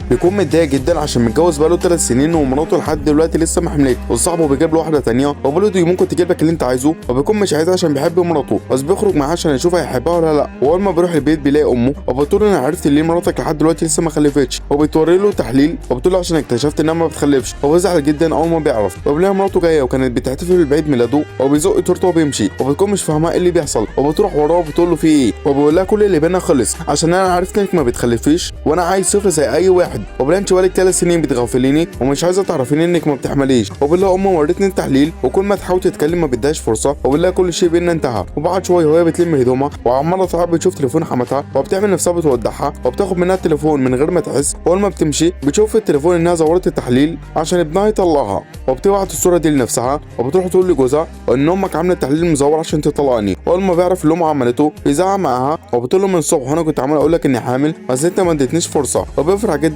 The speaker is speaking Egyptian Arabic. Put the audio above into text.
بيكون متضايق جدا عشان متجوز بقاله 3 سنين ومراته لحد دلوقتي لسه ما حملتش، وصاحبه بيجيب له واحدة ثانية وبيقول له دي ممكن تجيب لك اللي انت عايزه، وبيكون مش عايزها عشان بيحب مراته، بس بيخرج معاها عشان يشوف هيحبها ولا لا. واول ما بيروح البيت بيلاقي امه وبتقول له انا عرفت ليه مراتك لحد دلوقتي لسه ما خلفتش، وبتوري له تحليل وبتقول له عشان اكتشفت انها ما بتخلفش، وبيزعل جدا اول ما بيعرف. وبيلاقي مراته جاية وكانت بتحتفل بعيد ميلاده، وبيزق تورته وبيمشي، وبتكون مش فاهمه ايه اللي بيحصل، وبتروح وراه وبتقول له في ايه، وبيقول لها كل اللي بينا خلص عشان انا عرفت انك ما بتخلفيش وانا عايز طفل زي اي واحد، وبلا انت بقالك 3 سنين بتغفليني ومش عايزه تعرفيني انك ما بتحمليش. وبقول لها امي وريتني التحليل، وكل ما تحاول تتكلم ما بدهاش فرصة، وبقول لها كل شيء بينا انتهى. وبعد شوية وهي بتلم هدومها وعماله تعب بتشوف تليفون حماتها، وبتعمل نفسها بتودعها وبتاخد منها التليفون من غير ما تحس. واول ما بتمشي بتشوف في التليفون انها زورت التحليل عشان ابنها يطلعها، وبتبعت الصورة دي لنفسها وبتروح تقول لجوزها ان امك عامله تحليل مزور عشان تطلقني. واول ما بيعرف اللي امه عملته بيزعق معاها وبتقول له من الصبح وانا كنت عمال اقول لك اني حامل بس انت ما اديتنيش فرصة. وبيفرح جدا